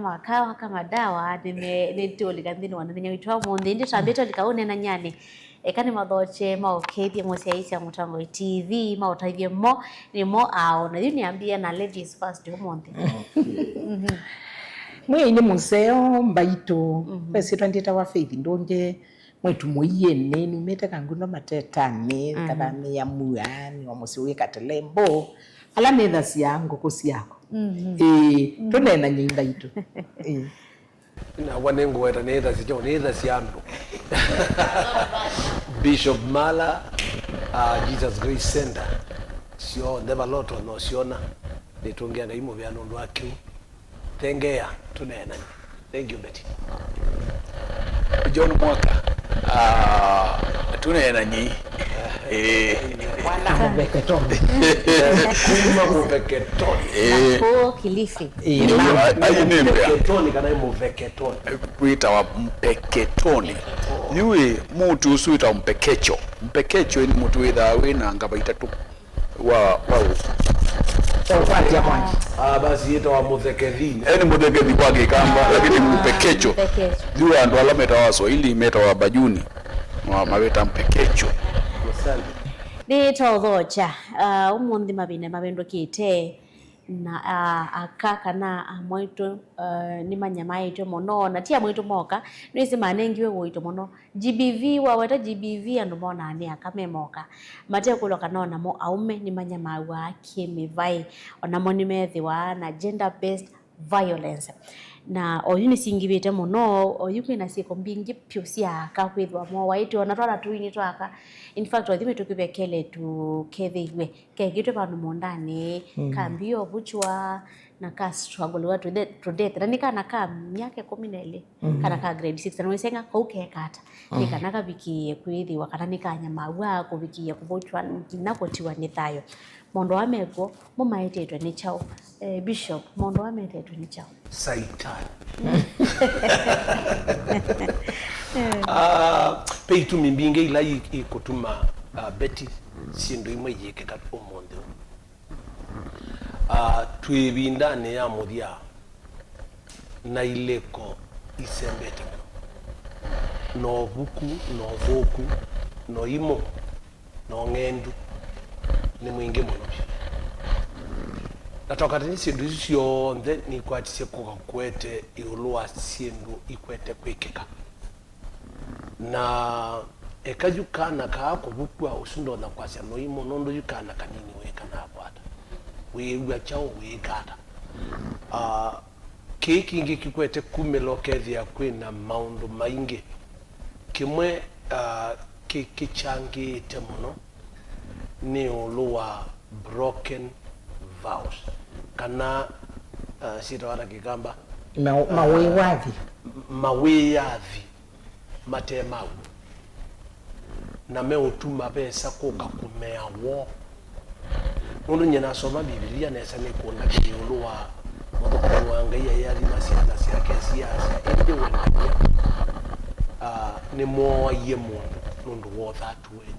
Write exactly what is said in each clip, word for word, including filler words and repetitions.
Makawa kama dawa, nĩme-, nĩtũlika nthĩnĩ wa mũthenya witũ wa ũmũnthĩ. Ĩndĩ twambĩte ũlika ũneenany'anĩ, eka nĩmathokye maũkethye mũsyaĩĩsya Mũtongoi T V, maũtavye mo nĩmo aũ. Na yu nĩambie na ladies first ũmũnthĩ. Okay. Mhm. Mwĩainĩ mũseo mbaitũ, mhm, ve syĩtwa ndyĩtawa Faith Ndũngĩ, mwĩĩtu mũiĩnĩ, numĩte Kangundo Matetanĩ, mm, ngathamĩĩa Mua, nĩ wa mũsyĩ wĩ Katelembo, ala nĩthasya ngũkũ syakwa. Mm-hmm. Ĩĩ, mm-hmm, tũneenany'e mbaitũ. Ĩĩ. Nakwa nĩngũweta nĩthasya kyaũ, nĩthasya andũ. Bishop Mala, uh, Jesus Grace Center, syonthe vala ũtonya ũsyona, nĩtũngĩa Ngai mũvea nũndũ wa kĩu. Thengeea, tũneenany'e. Thank you, Betty. John Mwaka. Ah, tũneenany'e. Eh. Kuma Mũveketoni. Kuma Mũveketoni. Eh. Nakũũ Kilifi. Eh. Ai, ai, nĩ mbea. Mũveketoni kana Mũveketoni? Wĩtawa Mpeketoni. Yu ĩ, mũtĩ ũsu wĩtawa Mpekecho. Mpekecho nĩ mũtĩ wĩthaa wĩ na ngava itatũ. Wa, wa ũ? Kwa kwatya mwanji. Ah, basi yĩtawa mũthekethi. Eni mũthekethi kwa Kĩkamba, lakini mpekecho. Mpekecho. Yu andũ ala metawa Swahili metawa bajuni. Ma-, mawĩta mpekecho. Asante. Nĩtwaũthokya, ah, ũmũnthĩ mavinda mavĩndũkĩte, na, ah, aka kana amwaitũ, ah, nĩmanyamaĩtwe mũno, na ti amwaitũ moka, nĩwĩsĩ manengiwe ũito mũno. G B V, waweta G B V, andũ monaa nĩ aka me moka. Matekũlwa kana o namo aũme nĩmanyamawaa kĩ-mĩvaĩ, o namo nĩmethĩwa na gender based violence. Na oyu nĩsingĩvĩte mũno, oyu kwĩna syĩko mbingĩ pyũ sya aka kwĩthĩwa mowaĩtwe, ona twana tũini twa aka. In fact, othi mĩtũkĩ ve kelĩtu kethĩiwe kekĩtwe vandũ mũũndanĩ, mm, ka mbio vuchwa, na ka struggle wa to de-, to death. Na nĩ kana ka myaka ĩkũmi na ĩlĩ, mm, kana ka grade six. Na nĩwĩsĩ ng'a kau keka ata? Nĩ, mm, kana kavikĩĩe kwĩthĩwa, kana nĩkanyamaw'a kũvikĩĩa kũvũtw'a, nginya kũtiwa nĩ thayũ. Maũndũ aa mekw'o, mo maetetwe nĩ kyaũ? Eh, Bishop, maũndũ aa metetwe nĩ kyaũ? Saitani. Ah, ve itumi mbingĩ ila i-, ikũtuma, ah, Betty, syĩndũ imwe iyĩkĩka ũmũnthĩ ũũ. Ah, twĩ ĩvindanĩ ya mũthya, na ilĩko isembete mũno, na ũvuku, na ũthũku, na ũimũ, na ũng'endu nĩ mwingĩ mũno vyũ. Na twakatany'a syĩndũ isu syonthe nikwatisye kũka kũete ĩũlũ wa syĩndũ ikwete kwĩkĩka. Na eka yu kana kaa kũvukwa ũsu ndonya kwasya nũimũ, nũndũ yu kana kanini wĩkanaa kwata. Wĩĩw'a kyaũ, wĩĩka ata? Ah, kĩĩ kĩngĩ kĩkwete kumĩla ũkethĩa kwĩna maũndũ maingĩ. Kĩmwe, ah, kĩ-, kĩkyangĩĩte mũno nĩ ĩũlũ wa broken vows, kana, ah, syĩtawa na Kĩkamba, ma-, ah, mawĩyathi. M-, mawĩyathi mate ma w'o, na meũtuma vesa kũka kũmea woo. Nũndũ nyie nasoma Mbivilia nesa, nĩkũna ĩũlũ wa mũthũkũmi wa Ngai aiathima syana syake, siasya, ĩndĩ we na nyie, ah, nĩmwooaie mũndũ nũndũ wa ũthatu wenyu.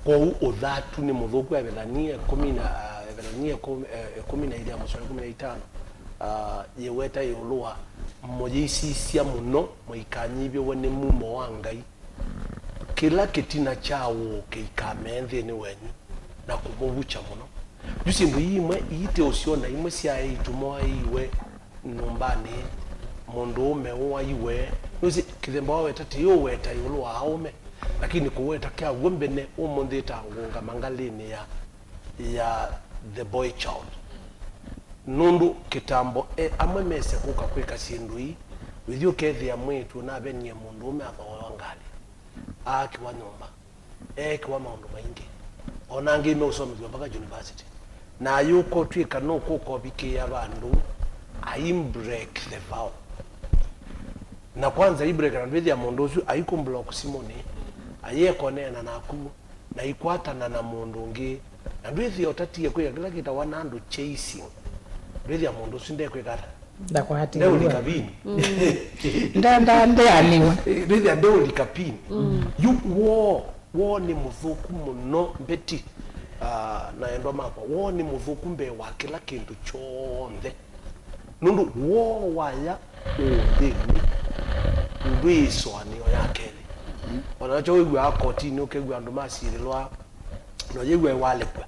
Kwoou ũthatu nĩ mũthũku. Evelania ĩkũmi na, ah, Evelania ĩkũmi, eh, ĩkũmi na ilĩ ya mũsoa ĩkũmi na itano, ah, yĩweta ĩũlũ wa, mũyĩsisya mũno mũikanyivĩwe nĩ mumo wa Ngai. Kĩla kĩtina kya ũũ kĩikamee nthĩnĩ wenyu na kũmũvukya mũno. Yu syĩndũ ii imwe iitĩ ũsyona, imwe syaĩ itũmwa iwe nyũmbanĩ, mũndũũme ũaiwe. Nũsĩ kĩthemba waweta tĩĩ ũweta ĩũlũ wa aũme, lakini kũweta kya w'o mbene ũmũnthĩ ta ngũngama ngalĩnĩ ya, ya the boy child. Nũndũ kĩtambo e amwe mese kũka kwĩka syĩndũ ii, wĩthi ũkethĩa mwĩĩtu ũnavenie mũndũũme athooawa ngalĩ, aakĩwa nyũmba, eekĩwa maũndũ maingĩ, o na angĩ meũsomethw'a mpaka university. Na ayũka ũtw'ĩka nũkũka ũvikĩĩa vandũ ai break the vow. Na kwanza ai break, na ndwĩthĩa mũndũ ũsu aikũ block simũnĩ, ayeka ũneena naku, na ikwatana na mũndũ ũngĩ. Na ndwĩthĩa ũtatie kwĩka kĩla kĩtawa na andũ chasing. Ndwĩthĩa mũndũ ũsu ndekwĩka ata? Ndakwatĩĩwa. Ndeũlika pin. Mm. Nda-, nda-, ndeanĩwa. Ndwĩthĩa ndeũlika pin. Mm. Yu woo, woo nĩ mũthũku mũno, Mbeti, ah, na endwa makwa. Woo nĩ mũthũku mbee wa kĩla kĩndũ kyonthe. Nũndũ woo waya ũthĩnĩ ndwĩ ĩsoanĩo ya kelĩ. O nakyo wĩw'aa kotinĩ ũkew'a andũ masiĩlĩlwa, no yĩw'e walĩkw'a.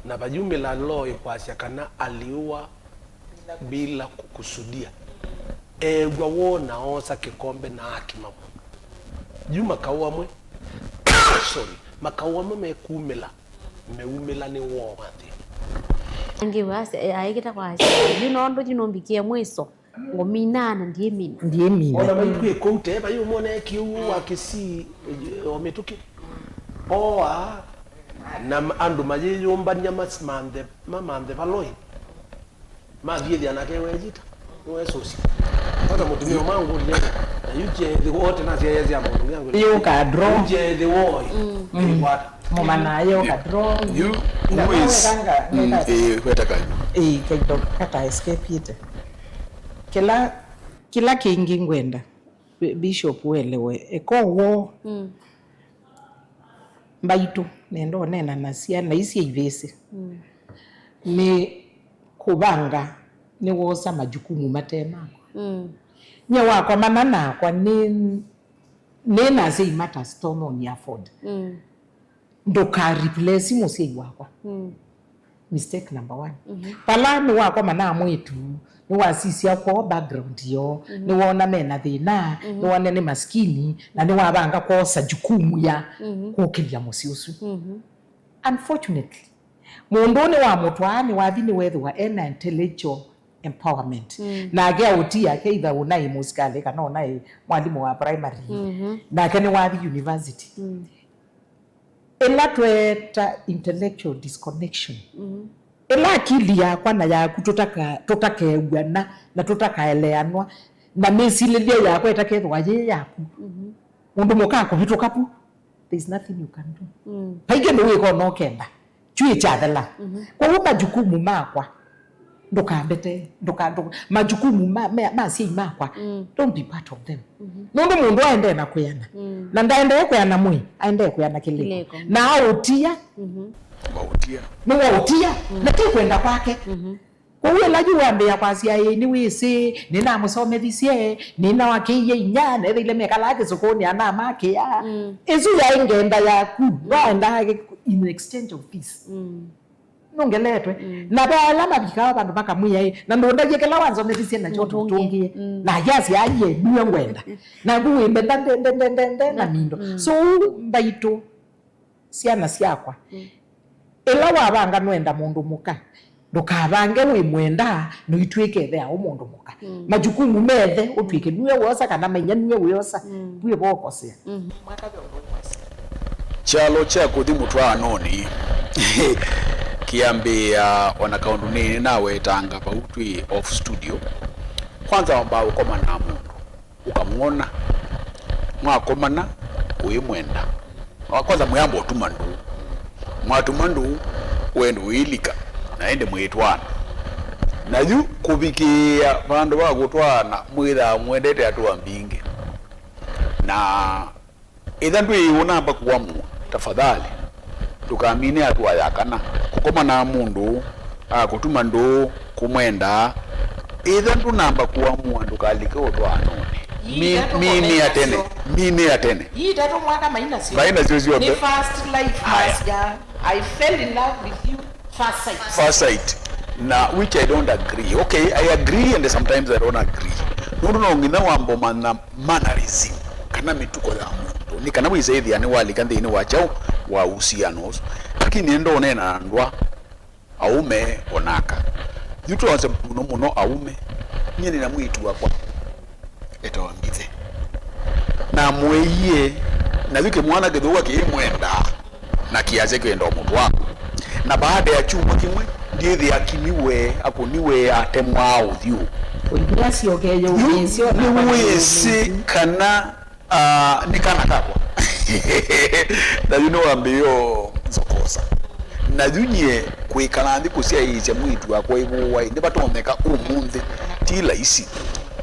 Na vayumĩla law ĩkwasya kana aliua bila kukusudia. Eew'a woo na oosa kĩkombe na akimaw'a. Yu makaũ amwe, sorry, makaũ amwe mekumĩla, meumĩla nĩ woo wa nthĩ. Angĩ wase, eh, aĩkĩta kwa asyai. Yu nondũ yu nũmbikie mwĩso. Ngũminaa na ndiĩmina. Ndiĩmina. Ona maitwĩ kũu te, vai ũmwone kĩu wa Kisii, eh, o mĩtũkĩ. Oa, na andũ mayĩyũmbany'a mas-, manthe, mamanthe valoi. Mathiĩthya nake weyita, nĩwesũsya. Kwanza mũtumĩa ũmwe angũlile, na yu kyethĩwa ote nasyaesya mũndũ ũngĩ angũlile. Yũka draw. Yu kyethĩwa oĩ, ĩkwata. Mũmana yũka draw. Yu, na who is, wekanga, mm, weka, eh, wetaka. Eh, kaindo kata escape ite. Kĩla, kĩla kĩngĩ ngwenda, Bi-, Bishop welewe, eko woo. Mm. Mbaitũ, nenda ũneena na syana ii syĩ ivĩsĩ. Mm. Nĩ kũvanga, nĩ wosa majukumu mate makwa. Mm. Nyie wakomana nakwa, nĩ, nĩ na asyai mata still no ni afford. Mm. Ndũka replace mũsyai wakwa. Mm. Mistake number one. Mhm. Vala nĩwakomana na mwĩĩtu, nĩwasisya kwoo background yoo, mhm, nĩwona mena thĩna, mhm, nĩwona nĩ maskini, na nĩwavanga kwosa jukumu ya, mhm, kũkĩlya mũsyĩ ũsu. Mhm. Unfortunately, mũndũ ũũ nĩwamũtwaa, nĩwathi nĩwethĩwa ena intellectual empowerment. Mm. Nake aũtia, ke either ũnaĩ mũsikalĩ kana ũnaĩ mwalimũ wa primary. Mhm. Nake nĩwathi university. Mm. Ĩla tweeta intellectual disconnection, mhm, ĩla akili yakwa na yaku tũtaka-, tũtakeew'ana na tũtakaeleanwa, na mĩsilĩlye yakwa ĩtakethĩwa yĩ yaku, mhm, mũndũ mũka akũvĩtũka pu, there's nothing you can do. Mm. Vai kĩndũ wĩka ona ũkenda, kyuĩ kyathela. Mhm. Kwoou majukumu makwa, ndũkambete, ndũka-, ndũ-, majukumu ma, ma, ma asyai makwa, mm, don't be part of them. Mhm. Nũndũ mũndũ aendee na kwĩana. Mm. Na ndaendee kwĩana mwĩĩ, aendee kwĩana kĩlĩko. Kĩlĩko. Na aũtia. Mhm. Maũtia. Nĩwaũtia. Mm. Na ti kwenda kwake. Mhm. Kwoou ĩla yu wambĩĩa kwasya, "Ĩĩ, nĩwĩsĩ, nĩnamũsomethisye, nĩnawakĩie inya, neethĩile mekalaa kĩsũkũnĩ anamakĩa." Mm. Ĩsu yaĩ ngenda yaku. Mm. Waendaa in exchange of this. Mm. Nũngeletwe. Mm. Na ve ala mavikaa vandũ makamwĩa, "Ĩ, na ndũndavye kĩla wanzomethisye nakyo tũtũngĩe." Mm. Na yasya, "Aiee, nue ngwenda." Na ngũ wĩmbenda nde, nde, nde, nde, nde, na mindo. Mm. So, mbaitũ, syana syakwa, mm, ĩla wavanga nwenda mũndũ mũka, ndũkavange wĩmwenda, noitw'ĩke ethea ũ mũndũ mũka. Mm. Majukumu methe, ũtw'ĩke nue wosa kana mainya nue wĩosa, mm, twĩ vokosea. Mm. Kyalo kya kũthi mũtwaanonĩ kĩambĩĩa o na kaũndũ nĩnawetanga vau twĩ off studio. Kwanza wambaa ũkoma na mũndũ, ũkamwona, mwakomana, ũimwenda. Kwanza mwĩamba ũtuma ndũũ. Mwatuma ndũũ, wendo ũilika, na ĩndĩ mwĩtwaana. Na yu kũvikĩĩa vandũ va kũtwaana, mwĩthaa mwendete atũa mbingĩ. Na ĩtha ndwĩĩ ũnamba kũamũa, tafadhali, ndũkamine atũa ya kana. Kũkoma na mũndũ, akũtuma ndũũ, kũmwenda, ĩtha ndũnamba kũamũa, ndũkalike ũtwaanonĩ. Ii, mi-, itatũ minĩa tene, minĩa tene. Ii itatũ mwaka mainasyo. Mainasyo syonthe. Nĩ first life. Haya. Masya, "I fell in love with you first sight." First sight. Na which I don't agree. Okay, I agree and sometimes I don't agree. Nũndũ no nginya wambe ũmanya mannerism, kana mĩtuko ya mũndũ, nĩ kana wĩsa ĩthĩa nĩwalika nthĩnĩ wa kyaũ, wa uhusiano ũsu. Lakini nĩenda ũneena na andũ a, aũme o na aka. Yu twonze mũno mũno aũme, nyie nĩ na mwĩĩtu wakwa etawa Mbithe. Namũeie, na yu kĩmwana kĩthũka kĩimwendaa. Na kĩasya kĩenda ũmũtwaa. Na baada ya kyumwa kĩmwe, ndyĩthĩa akiniwe, akũniwe, atemwa ũthyũ. Ũithi asyoke yũmĩĩsyo na nĩwĩsĩ kana, ah, nĩ kana kakwa. Na yu nĩwambĩĩo nzokosa. Na yu nyie kwĩkala nthĩ kũsyaĩĩsya mwĩĩtu wakwa ĩvũwa, nĩvatonyeka ũmũnthĩ. Ti laisi.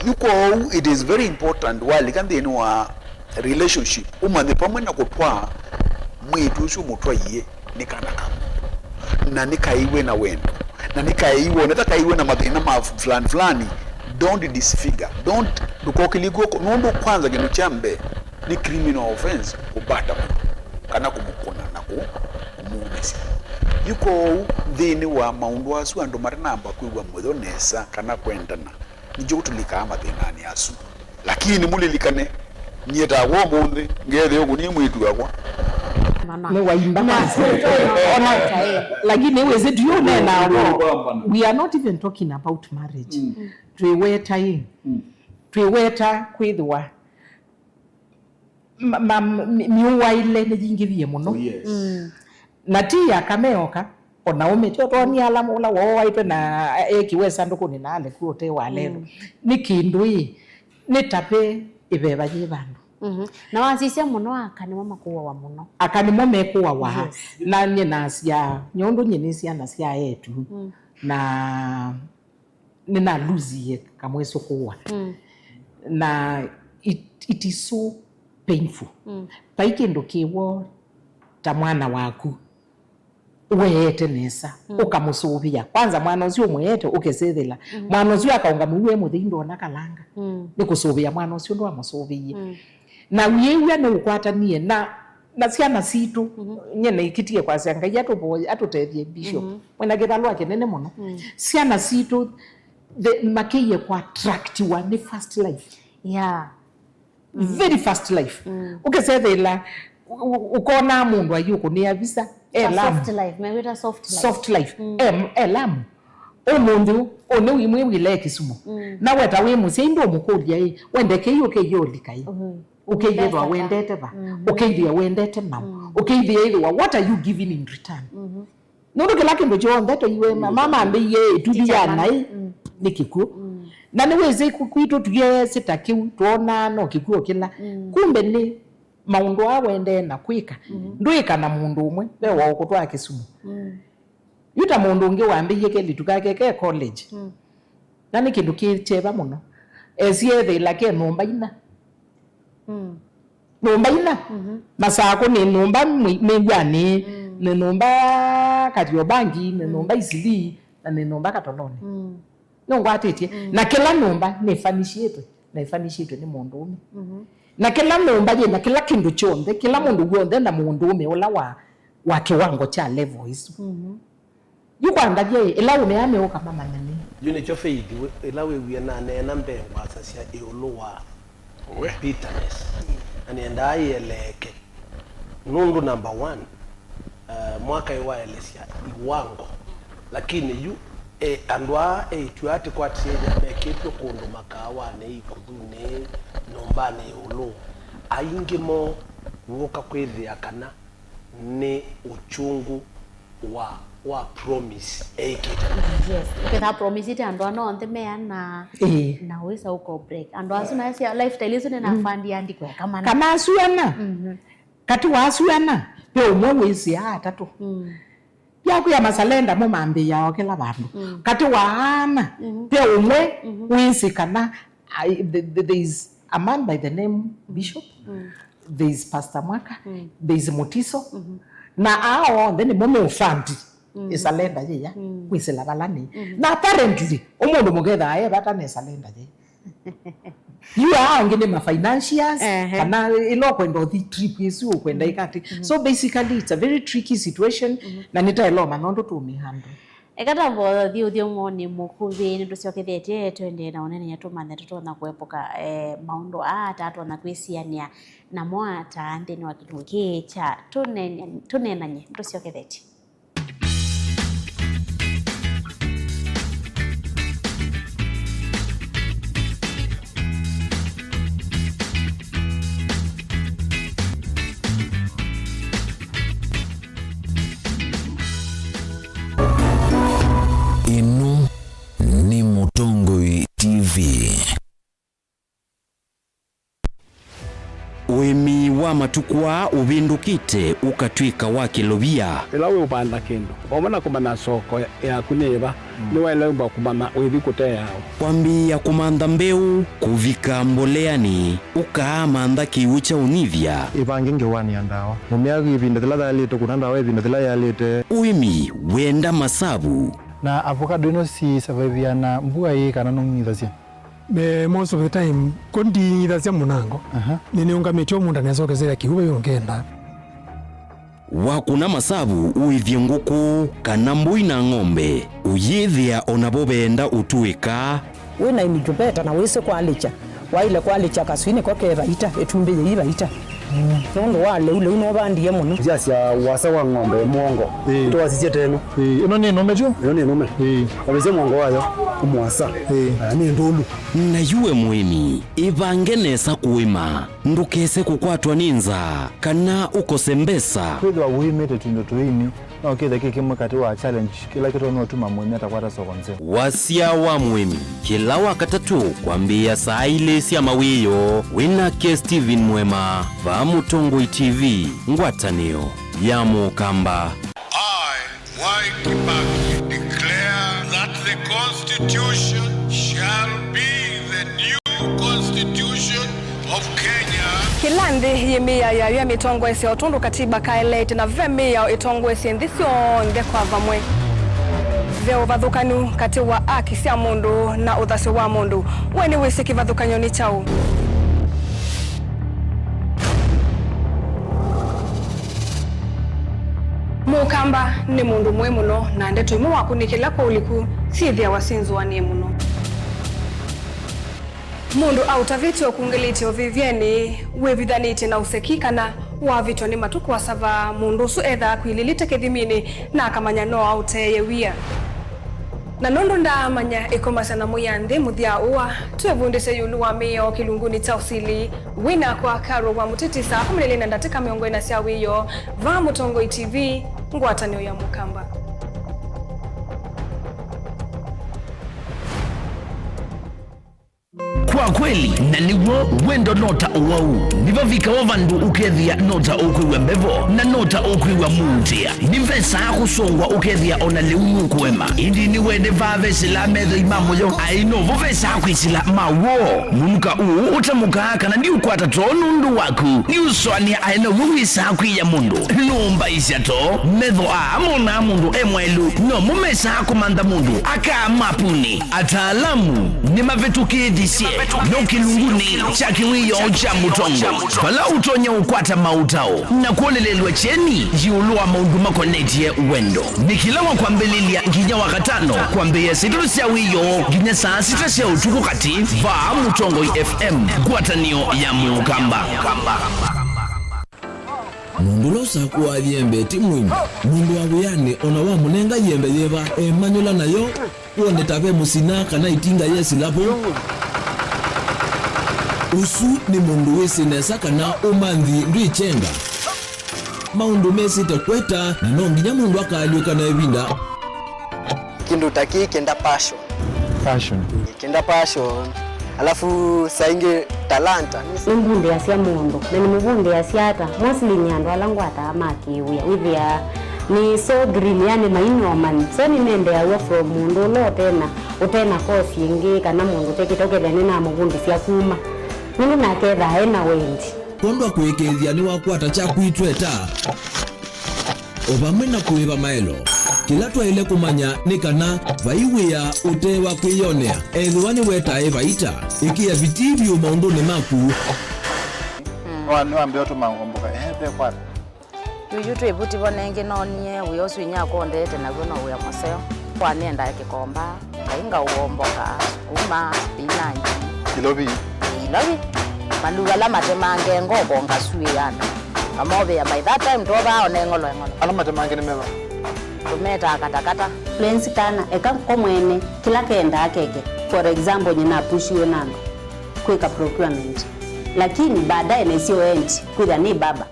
Yu kwoou, it is very important walika nthĩnĩ wa relationship, ũmanye vamwe na kũtwaa mwĩĩtu ũsu ũmũtwaie nĩ kana kamwe, na nĩ kaĩw'e na wendo, Na nĩ kaĩ wone ta kaĩ wĩ na mathĩna ma fulani fulani, don't disfigure, don't, ndũkokĩlye kw'oko, nũndũ kwanza kĩndũ kya mbee nĩ criminal offense kũvata mũndũ kana kũmũkũna na kũ-, kũmũũmĩsya. Yu kwoou, nthĩnĩ wa maũndũ asu andũ matanamba kwĩw'a mũyo nesa kana kwendana, nĩkyo tũlikaa mathĩnanĩ asu. Lakini mũlilikane, nyie takwa ũmũnthĩ ngeethĩa ũkũnie mwĩĩtu wakwa. Nĩ waimba kwanza. Ona, lakini wĩsĩ tu ũneenaa ũvoo. We are not even talking about marriage. Twĩweta ĩ. Twĩweta kwĩthĩwa ma-, ma-, mi-, mĩũwaĩle nĩyingĩvie mũno. Oh, yes. Na ti aka meoka, o na ũme, tyo twonie ala ũla wooaĩtwe na ekiwe sandũkũnĩ na aleku ũte wa lelo. Nĩ kĩndũ ĩ, nĩ ta ve ĩveva yĩ vandũ. Mhm. Na wasisya mũno, aka nĩmo makũawa mũno. Aka nĩmo mekũawa. Yes. Na nyie nasya, nyũndũ nyie nĩ syana sya etu. Na nĩnalusie kamwĩsũkũũa. Na it, it is so painful. Vai kĩndũ kĩw'o ta mwana waku ũeete nesa, ũkamũsũvĩa. Kwanza mwana ũsu ũmũeete ũkesethela. Mwana ũsu akaũngamwĩw'e mũthei ndona kalanga. Nĩ kũsũvĩa mwana ũsu ndwamũsũvĩie. Na wĩĩw'a nĩ ũkwatanie na, na syana sitũ. Nyie naĩkĩtie kwasya Ngai atũvoye, atũtethye, Bishop. Mwĩna kĩvalũa kĩnene mũno. Syana sitũ, the, makĩie kũattractiwa nĩ first life. Yeah. Very first life. Ũkesethela, u-, u-, ũkona mũndũ ayũkũnĩa visa, e Lamu. Soft life, mewĩta soft life. Soft life. Em, e Lamu. Ũmũnthĩ ũ, ũnĩ wĩ mwĩ wĩle Kisumu. Na weta wĩ mũsyai ndũmũkũlya ĩ, wende kĩĩ ũkĩie ũlika ĩ? Ũkĩie ĩthwa wendete va? Ũkĩithia wendete naũ? Ũkĩithia ĩthwa, what are you giving in return? Nũndũ kĩla kĩndũ kyonthe tũiwe ma-, mama ambĩie ĩtuthi ya naĩ nĩ kĩkw'ũ. Na nĩwĩsĩ kwitũ tũyesĩ ta kĩu, twonaa no kĩkw'ũ kĩla. Kumbe nĩ maũndũ aa wendee na kwĩka. Ndwĩka na mũndũ ũmwe, ve wa ũkũtwaa Kisumu. Yu ta mũndũ ũngĩ wambĩie kelĩtu kake ke college. Na nĩ kĩndũ kĩ kyeva mũno. Esie ethĩĩla ke nyũmba ina. Nyũmba ina. Masakũ nĩ nyũmba mwĩ-, Mĩw'anĩ, nĩ nyũmba Kariobangi, nĩ nyũmba Isilii, na nĩ nyũmba Katolonĩ. Nũngwatĩtye. Na kĩla nyũmba nĩfanishĩtwe, na ĩfanishĩtwe nĩ mũndũũme. Na kĩla nyũmba yĩ na kĩla kĩndũ kyonthe, kĩla mũndũ w'onthe na mũndũũme ũla wa, wa kĩwango kya level ĩsu. Yu kwa ndavya ĩ, ĩla ũmea meũka mamanyane. Yu nĩkyo Faith wĩ-, ĩla wĩwie naneena mbee ngwasasya ĩũlũ wa bitterness. Na nĩendaa ĩeleeke. Nũndũ number one, uh, mwaka ĩ waelesya iwango. Lakini yu, e, andũ aa eĩtu aa tĩkwatĩĩthya mekĩtw'e kũndũ makaawanĩ, ikũthunĩ, nyũmbanĩ ĩũlũ. Aingĩ moo wũka kwĩthĩa kana nĩ ũkyũngũ wa, wa promise eĩkĩte. Yes. Ketha promise ite andũ ana onthe meana. Ĩĩ. Na wĩsa ũko break. Andũ asu maesya lifestyle isu nĩ na fund yandikwe kamana. Kana asu ana. Katĩ wa asu ana, ve ũmwe wĩsĩaa atatũ. Yakwĩa masalenda mo mambĩĩaa o kĩla vandũ. Katĩ wa ana, ve ũmwe wĩsĩ kana I, the, the, there is a man by the name Bishop, there is Pastor Mwaka, there is Mutiso, na aa onthe nĩmo meũfandi ĩsalenda yĩya kwĩsĩla vala nĩ. Na apparently, ũmũndũ mũkethaa e vata na ĩsalenda yĩĩ. Yu aa angĩ nĩ ma financiers, kana ĩla ũkwenda ũthi trip ĩsu ũkwenda ĩkati. So basically, it's a very tricky situation, na nĩtaĩla ũmanya ũndũ tũũmĩhandle. Eka tamba ũthi ũthyũmũonĩ mũkuvĩ, nĩtũsyokethetye tũendee na ũneenany'a tũmanthe tũtonya kũepũka, eh, maũndũ aa ataa tũtonya kwĩsianĩa namo ataa nthĩnĩ wa kĩlungu kĩĩ kya tũneenany'e, tũneenany'e. Nĩtũsyokethetye. Ĩno nĩ Mũtongoi T V. Ũĩmi wa matukũ aa ũvĩndũkĩte ũkatw'ĩka wa kĩlovia. Ĩla wĩũvanda kĩndũ, vamwe na kũmanya soko yaku nĩ yĩva, nĩwaĩle ũmba kũmanya ũithi kũteea ũ. Kwambĩĩa kũmantha mbeũ, kũvika mboleanĩ, ũkaamantha kĩw'ũ kya ũnyivya. Ĩvange ngewanĩa ndawa. Mũmea ĩvinda yĩla yaĩlĩte, kũna ndawa ĩvinda yĩla yaĩlĩte. Ũĩmi wenda masavu. Na avocado ĩno si survive na mbua ĩĩ kana nũng'ithasya? Me, most of the time, ko nding'ithasya mũnango. Aha. Nĩnĩũngamĩtye o mũndũ anesokesea kĩu ve ũngenda. Wakũna masavu ũĩthye ngũkũ kana mbũi na ng'ombe, ũyĩthĩa o navo veenda ũtũĩka. Wĩ na incubator na wĩsĩ kwalĩkya, waĩle kwalĩkya kaswinĩ ko ke vaita, ĩtumbĩ yĩi vaita. Nũndũ wa lĩu, lĩu nũvandie mũno. Nzĩa sya ũasa wa ng'ombe mũongo. Ĩĩ. Tũwasisye teno. Ĩĩ, ĩno nĩ nũme tyo? Ĩno nĩ nũme. Ĩĩ. Wavĩsya mũongo wayo, ũmũasa. Ĩĩ. Aya nĩ ndũlu. Na yu we mũĩmi, ĩvange nesa kũĩma. Ndũkese kũkwatwa nĩ nzaa kana ũkose mbesa. Kwĩthĩwa ũĩmĩte tũindo tũini, no kĩthe kĩ kĩmwe katĩ wa challenge kĩla kĩtonya ũtuma mũĩmi atakwata soko nzeo. Wasya wa mũĩmi, kĩla Wakatatũ kwambĩĩa saa ilĩ sya mawĩoo, wĩ nake Stephen Mwema, vaa Mũtongoi T V, ngwatanĩo ya Mũkamba. I, Mwai Kibaki, declare that the Constitution shall be the new Constitution of Kenya. Kĩla nthĩ yĩ mĩao yayo ya mĩtongoesya o tondũ katiba kaeleete, na ve mĩao ĩtongoesye nthĩ syonthe kwa vamwe. Ve ũvathũkanu katĩ wa aki sya mũndũ na ũthasyo wa mũndũ. We nĩwĩsĩ kĩvathũkany'o nĩ kyaũ? Mũkamba nĩ mũndũ mũĩ mũno, na ndeto imwe wakũnĩkĩla kwa ũliku syĩthĩawa syĩ nzũanĩe mũno. Mũndũ aũtavĩtye ũkungĩlĩtye ũvĩvyenĩ, wĩvithanĩtye na ũseki, kana wavĩtwa nĩ matukũ asava, mũndũ ũsu ethaa akwilĩlĩte kĩthiminĩ na akamanya no aũteeye wia. Na nũndũ ndaamanya ĩkomasya na mũya nthĩ mũthya ũa, twĩvundĩsye ĩũlũ wa mĩao kĩlungunĩ kya ũsili. Wĩ nakwa Carol wa Mũtiti saa kũmi na ilĩ na ndatĩka mĩongo ĩna sya wĩoo, vaa Mũtongoi T V, ngwatanĩo ya Mũkamba. Kwa kweli, na nĩw'o, wendo no ta ũwau. Nĩvavikawa vandũ ũkethĩa no ta ũkwĩw'a mbevo, na no ta ũkwĩw'a mũutĩa. Nĩvesaa kũsongwa ũkethĩa o na lĩu nũkũema. Ĩndĩ nĩwende vaa vesĩlaa methoi ma mũyo, aĩ novo vesaa kwĩsĩla ma woo. Mũnuka ũũ ũtamũkaa kana ndiũkwata too nũndũ waku. Nĩũsũanĩa aĩ now'o wĩsaa kwĩya mũndũ. Nũmbaisya too, metho aa monaa mũndũ e mwaĩlu, nomo mesaa kũmantha mũndũ akaa mapunĩ. Ataalamu nĩmavĩtũkĩĩthisye no kĩlungunĩ kya kĩwĩoo kya Mũtongoi, vala ũtonya ũkwata maũtao na kũlelelw'a kyeni ĩũlũ wa maũndũ makonetye wendo. Nĩ kĩla wa kwambĩlĩlya nginya wa katano, kwambĩĩa saa itatũ sya wĩoo nginya saa sita sya ũtukũ katĩ, vaa Mũtongoi F M, ngwatanĩo ya Mũkamba. Mũndũ ũla ũsakũaa yembe ti mũĩmi. Mũndũ wa wĩanĩ o na wamũnenga yembe yĩva, emanyũla nayo, wone ta ve mũsina kana ĩtinga yesĩla vo. Ũsu nĩ mũndũ wĩsĩ nesa kana ũmanthi ndwĩ kyenga. Maũndũ mesĩte kweta, na no nginya mũndũ akaalyũka na ĩvinda. Kĩndũ ta kĩĩ kĩenda passion. Passion. Kĩenda passion. Alafu saa ingĩ talanta. Nĩmbundĩasya mũndũ, na nĩmũvundĩasya ata? Mostly nĩ andũ ala ngwataa ma kĩwĩa. Wĩthĩaa nĩ so green, yani mainomani. So nĩmendeaw'a from mũndũ ũla ũtena, ũtena course ĩngĩ, kana mũndũ ũtekĩte, ũkethĩa nĩnamũvundĩsya kuma. Nũndũ nake ethaa ena wendi. Kwondwa kũĩkĩĩthya nĩwakwata kyaku itweta. O vamwe na kũĩva maelo, kĩla twaĩle kũmanya nĩ kana vai wĩa ũte wa kwĩyonea. Ethĩwa nĩwetae vaita, ĩkĩa vitii vyũ maũndũnĩ maku. Nĩwa-, nĩwambĩĩa ũtũma ngomboka, ehe, ve kwata. Yuyu twĩ vuti vo nengĩ noonie wĩa ũsu inyia akondete naw'o no wĩa mũseo. Kwa nĩendae kĩkomba. Ngai ngaũomboka, sukuma, spinach. Ilovi. Ilovi. Mandu ala matemange ngoko ngasuĩana. Ngamovea by that time twovaa one ng'olo eng'olo. Ala matemange nĩ meva? Tũmetaa katakata. Lens kana, eka ko mwene, kĩla kendaa keke. For example, nyina apushiwe na andũ kwĩka procurement. Lakini baadaye naisyo endi, kwĩthĩa nĩ baba.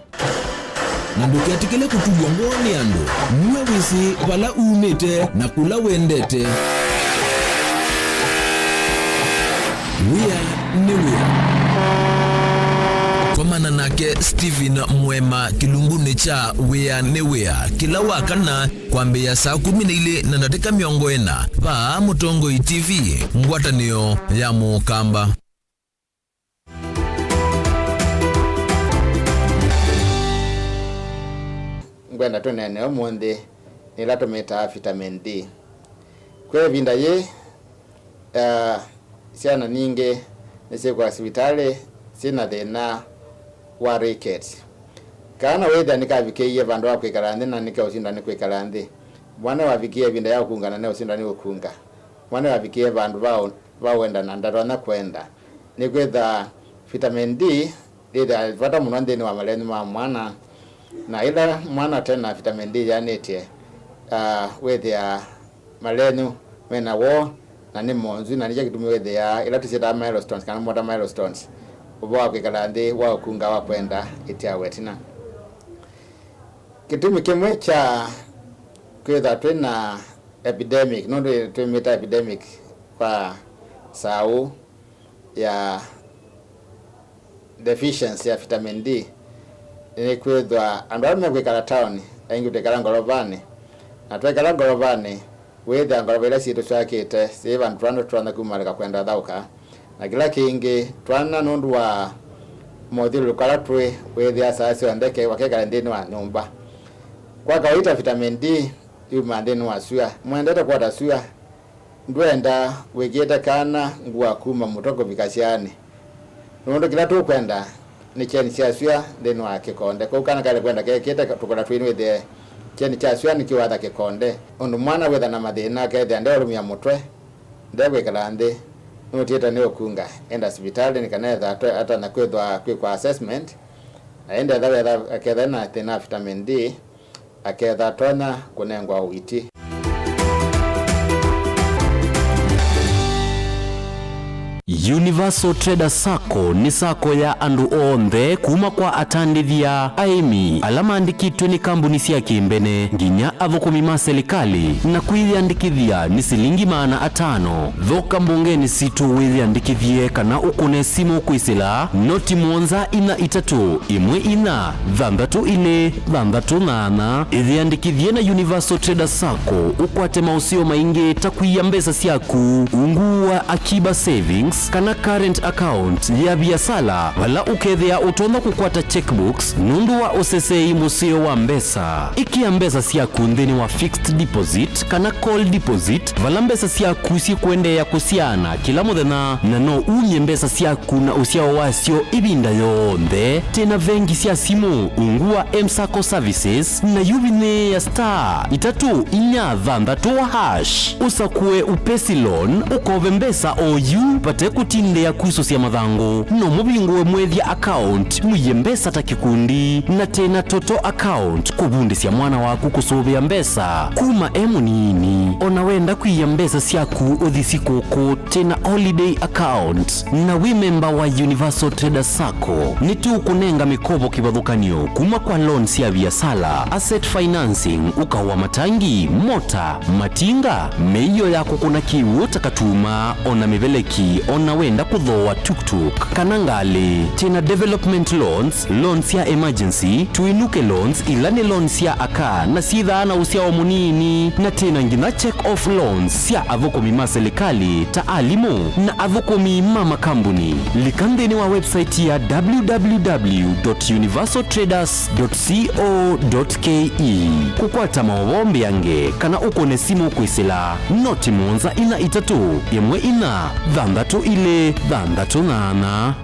Na ndũketĩkĩle kũtulw'a ngoo nĩ andũ. Nue wĩsĩ vala umĩte na kũla wendete. Wĩa nĩ wĩa. Komana nake Stephen Mwema kĩlungunĩ kya Wĩa nĩ Wĩa kĩla wa kana kwambĩĩa saa kũmi na ilĩ na ndatĩka mĩongo ĩna vaa Mũtongoi T V, ngwatanĩo ya Mũkamba. Ngwenda tũneene ũmũnthĩ nĩ ĩla tũmĩtaa vitamin D. Kwa ĩvinda yĩĩ, ah, syana nyingĩ nĩsyĩkwa sivitalĩ syĩ na thĩna wa rickets. Kana wĩthĩa nĩkavikĩie vandũ va kwĩkala nthĩ na nĩkeũsinda nĩ kwĩkala nthĩ. Mwana wavikĩie ĩvinda ya ũkunga na neũsinda nĩ ũkunga. Mwana wavikĩie vandũ va ũ-, va ũenda na ndatonya kwenda. Nĩkwĩtha vitamin D yĩthĩawa vata mũno nthĩnĩ wa malenyu ma mwana, na ĩla mwana ũte na vitamin D yanĩtye, ah, wĩthĩaa malenyu mena woo na nĩ monzu, na nĩkyo kĩtumi wĩthĩaa ĩla tũsyĩtaa milestones kana motor milestones, ũvoo wa kwĩkala nthĩ wa ũkunga wa kwenda ĩtyawa ĩtina. Kĩtumi kĩmwe kya kwĩtha twĩ na epidemic, nũndũ twĩmĩta epidemic kwa saũ ya deficiency ya vitamin D, nĩ kwĩthwa andũ ala mekwĩkala taoni, aingĩ twĩkala ngolovanĩ, na twekala ngolovanĩ, wĩthĩa ngolova ila syĩtũswakĩte syĩ vandũ twana tũtonya kumalĩka kwenda thaũka, na kĩla kĩngĩ, twana nũndũ wa mothyũlũlũko ala twĩ, wĩthĩa saa syonthe ke-, wakekala nthĩnĩ wa nyũmba. Kwa kawaita, vitamin D yumaa nthĩnĩ wa sua. Mwendete kwota sua, ndwenda wĩkĩĩte kana ngũa kuma mũtwe kũvika syaanĩ, nũndũ kĩla tũkwenda nĩ kyeni sya sua nthĩnĩ wa kĩkonde. Kwoou kana kaĩle kwenda kekĩĩte tũkũla twĩĩ nĩwĩthĩe kyeni kya sua nĩkĩwatha kĩkonde, ũndũ mwana wĩtha na mathĩna akethĩa ndeũlũmya mũtwe, ndekwĩkala nthĩ, nũtiĩte nĩ ũkunga, enda sivitalĩ nĩ kana etha atwe-, atonya kwĩthwa kwĩkwa assessment, na ĩndĩ etha wetha aketha na thĩna wa vitamin D, aketha atonya kũnengwa ũiiti. Universal Trader Sacco nĩ sacco ya andũ onthe, kuma kwa atandĩthya, aĩmi, ala maandĩkĩtwe nĩ kambuni sya kĩmbene, nginya athũkũmi ma silikalĩ, na kwĩyĩandĩkĩthya nĩ silingi maana atano. Thoka mbongenĩ sitũ wĩyĩandĩkĩthye kana ũkũne simũ kwĩsĩla noti mũonza inya itatũ ĩmwe inya thanthatũ ilĩ thanthatũ nyanya. Ĩyĩandĩkĩthye na Universal Trader Sacco ũkwate maũseo maingĩ ta kũia mbesa syaku ungu wa Akiba Savings kana current account ya viasala, vala ũkethĩa ũtonya kũkwata checkbooks nũndũ wa ũseseei mũseo wa mbesa. Ĩkĩa mbesa syaku nthĩnĩ wa fixed deposit kana call deposit, vala mbesa syaku syĩkũendeea kũsyaana kĩla mũthenya, na no umye mbesa syaku na ũsyao wasyo ĩvinda yonthe. Twĩ na vengi sya simũ ungu wa M-Sacco Services, na yu vinyĩĩa star itatũ inya thanthatũ hash, ũsakũe Upesi Loan, ũkove mbesa o yu vate kũtindĩa kusũsya mathangũ. No mũvingũe Mwĩthya account, mũie mbesa ta kĩkundi, na twĩ na Toto account, kũvundĩsya mwana waku kũsũvĩa mbesa kuma e mũnini. O na wenda kũia mbesa syaku ũthi sikũkũ, twĩ na holiday account. Na wĩ memba wa Universal Trader Sacco, nĩtũkũnenga mĩkovo kĩvathũkany'o kuma kwa loan sya viasala, asset financing, ũkao wa matangi, mota, matinga, mĩio ya kũkũna kĩw'ũ ta katuma, o na mĩveleki, o na wenda kũthooa tuk-tuk kana ngalĩ. Twĩ na development loans, loans sya emergency, tũinũke loans, ila nĩ loans sya aka na syĩthaa na ũsyao mũnini, na twĩ na nginya check off loans sya athũkũmi ma silikalĩ ta alimũ na athũkũmi ma makambuni. Lika nthĩnĩ wa website ya w w w dot universal traders dot co dot k e kũkwata maũvoo mbeange kana ũkũne simũ kwĩsĩla noti mũonza inya itatũ ĩmwe inya thanthatũ ilĩ thanthatũ nyanya.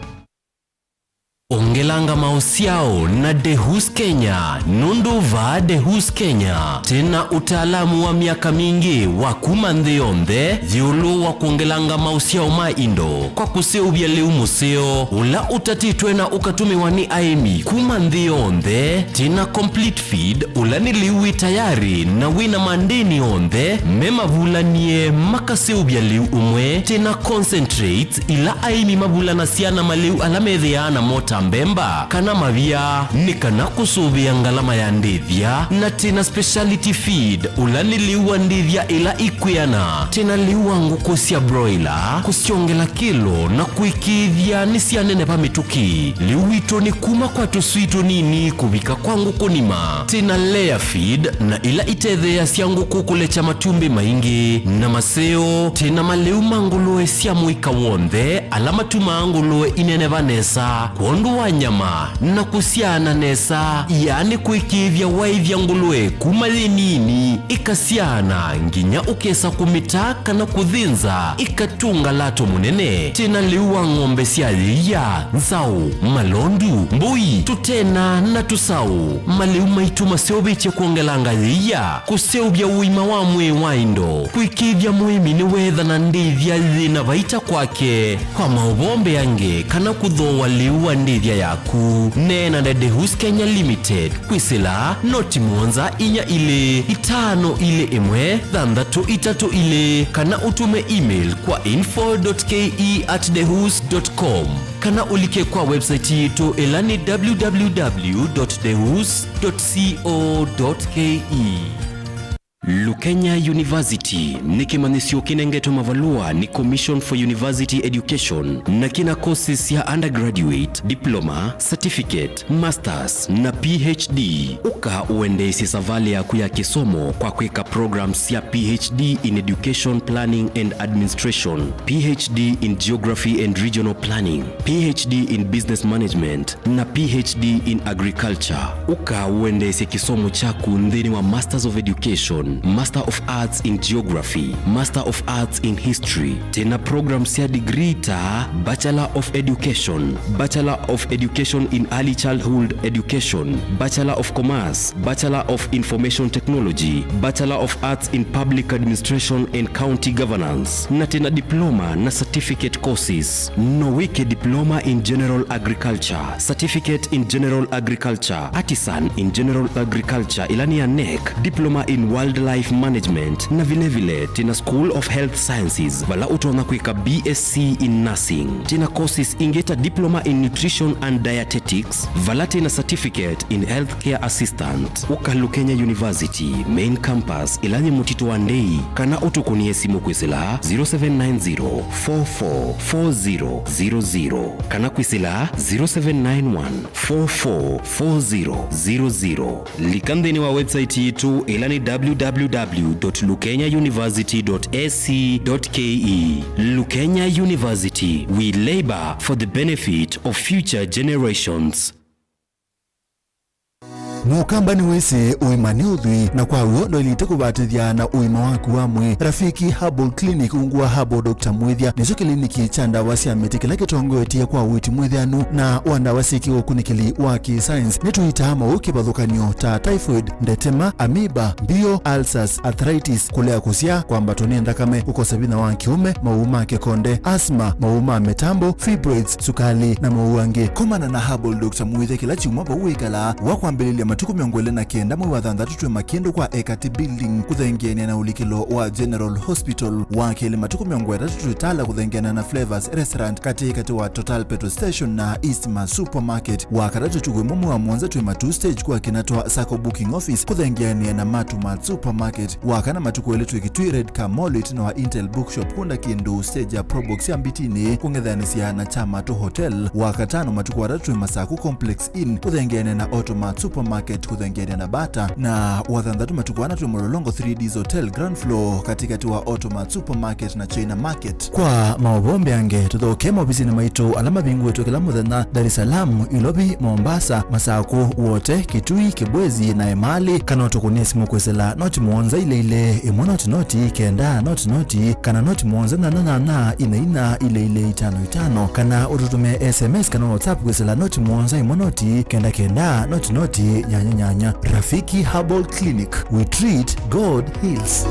Ongelanga maũsyao na Dehus Kenya, nũndũ vaa Dehus Kenya twĩ na ũtaalamu wa myaka mingĩ wa kuma nthĩ yonthe ĩũlũ wa kwongelanga maũsyao ma indo kwa kũseũvya lĩu mũseo ũla ũtatĩtwe na ũkatũmĩwa nĩ aĩmi kuma nthĩ yonthe. Twĩ na complete feed, ũla nĩ lĩu wĩ tayarĩ na wĩ na mandĩni onthe me mavulanie makaseũvya lĩu ũmwe. Twĩ na concentrate, ila aĩmi mavulanasya na malĩu ala methĩaa namo ta mbemba kana mavia, nĩ kana kũsũvĩa ngalama ya ndĩthya. Na twĩ na speciality feed, ũla nĩ lĩu wa ndĩthya ĩla ikwĩana. Twĩ na lĩu wa ngũkũ sya broiler, kũsyongela kĩlo na kũĩkĩĩthya nĩsyaneneva mĩtũkĩ. Lĩu witũ nĩ kuma kwa tũswii tũnini kũvika kwa ngũkũ nima. Twĩ na layer feed, na ila itetheeasya ngũkũ kũlekya matumbĩ maingĩ na maseo. Twĩ na malĩu ma ngũlũe sya mũika w'onthe, ala matumaa ngũlũe ineneva nesa kwondũ wa nyama na kũsyaana nesa, yaani kwĩkĩĩthya waĩthya ngũlũe kuma yĩ nini ĩkasyaana nginya ũkesa kũmĩta kana kũthĩnza ĩkatũnga lato mũnene. Twĩ na lĩu wa ng'ombe sya yĩia, nzaũ, malondu, mbũi, tũtena na tũsaũ. Malĩu maitũ maseũvĩtye kwongelanga yĩia, kũseũvya ũima wa mwĩĩ wa indo, kũĩkĩĩthya mũĩmi nĩweethana ndĩthya yĩ na vaita kwake. Kwa maũvoo mbeange kana kũthooa lĩu wa ndĩthya yaku, neena na Dehus Kenya Limited kwĩsĩla noti mũonza inya ilĩ itano ilĩ ĩmwe thanthatũ itatũ ilĩ, kana ũtũme email kwa info dot K E at dehus dot com, kana ũlike kwa website yitũ, ĩla nĩ w w w dot dehus dot co dot K E. Lukenya University nĩ kĩmanyĩsyo kĩnengetwe mavalũa nĩ Commission for University Education, na kĩna courses sya undergraduate, diploma, certificate, masters, na P H D. Ũka ũendeesye savalĩ yaku ya kĩsomo kwa kwĩka programs sya P H D in Education Planning and Administration, P H D in Geography and Regional Planning, P H D in Business Management, na P H D in Agriculture. Ũka ũendeesye kĩsomo kyaku nthĩnĩ wa Masters of Education, Master of Arts in Geography, Master of Arts in History. Twĩ na programs sya degree ta Bachelor of Education, Bachelor of Education in Early Childhood Education, Bachelor of Commerce, Bachelor of Information Technology, Bachelor of Arts in Public Administration and County Governance, na twĩ na diploma na certificate courses. No wĩke Diploma in General Agriculture, Certificate in General Agriculture, Artisan in General Agriculture, ĩla nĩ ya nec, Diploma in Wildlife Management, na vilevile twĩ na School of Health Sciences, vala ũtonya kwĩka B S C in Nursing. Twĩ na courses ingĩ ta Diploma in Nutrition and Dietetics, vala twĩ na Certificate in Healthcare Assistant. Ũka Lukenya University, Main Campus, ĩla yĩ Mũtitũ wa Ndei, kana ũtũkũnĩe simũ kwĩsĩla zero seven nine zero, four four, four zero zero zero, kana kwĩsĩla zero seven nine one, four four, four zero zero zero. Lika nthĩnĩ wa website yitũ, ĩla nĩ w w w dot lukenya university dot a c dot k e. Lukenya University, we labor for the benefit of future generations. Mũkamba nĩwĩsĩ ũima nĩ ũthwii, na kwa w'o ndwaĩlĩte kũvatĩthya na ũima waku wa mwĩĩ. Rafiki Herbal Clinic, ungu wa Herbal Doctor Mwĩthya, nĩkyo kĩliniki kya ndawa sya mĩtĩ kĩla kĩtongoetye kwa ũiiti mwĩthĩanu na wa ndawa syĩ kĩũkunĩkĩli wa kĩ-science. Nĩtũitaa maũũ kĩvathũkany'o ta typhoid, ndetema, amoeba, mbio, ulcers, arthritis, kũlea kũsyaa, kwambatwa nĩ nthakame, kũkosa vinya wa kĩũme, maũũ ma kĩkonde, asthma, maũũ ma mĩtambo, fibroids, sukali, na maũũ angĩ. Komana na Herbal Doctor Mwĩthya kĩla kyumwa vau wĩkalaa, wa kwambĩlĩlya matukũ mĩongo ĩlĩ na kenda mwei wa thanthatũ twĩ Makĩndũ kwa Ekati Building, kũthengeanĩa na ũlikĩlo wa General Hospital, wa kelĩ matukũ mĩongo ĩtatũ twĩ Tala kũthengeanĩa na Flavors Restaurant, katĩ katĩ wa Total Petrol Station na Eastmart Supermarket, wa katatũ ũtukũ ĩmwe mwei wa mũonza twĩ Matuu Stage kwa Kinatwa Sacco Booking Office, kũthengeanĩa na Matu Mart Supermarket, wa kana matukũ elĩ twĩ Kitui Red Car Mall ĩtina wa Intel Bookshop kũnda kĩndũ stage ya Probox ya Mbitinĩ kũng'ethanĩsya na Kyamatu Hotel. Wa katano matukũ atatũ twĩ Masaku Complex Inn kũthengeanĩa na Automart Supermarket kũthengeanĩa na Bata, na wa thanthatũ matukũ ana twĩ Mlolongo three Ds Hotel ground floor katĩkatĩ wa Automart Supermarket na China Market. Kwa maũvoo mbeange, tũthokee maovisinĩ maitũ ala mavingũĩtwe kĩla mũthenya, Dar es Salaam, Ilovi, Mombasa, Masaku, Wote, Kitui, Kibwezi na Emali, kana ũtũkũnĩe simũ kwĩsĩla noti mũonza ilĩ ilĩ, ĩmwe noti noti, kenda noti noti, kana noti mũonza nyanya nyanya, ina ina, ilĩ ilĩ, itano itano, kana ũtũtũmĩe S M S kana WhatsApp kwĩsĩla noti mũonza ĩmwe noti, kenda kenda, noti noti, nyanya nyanya. Rafiki Herbal Clinic, we treat, God heals.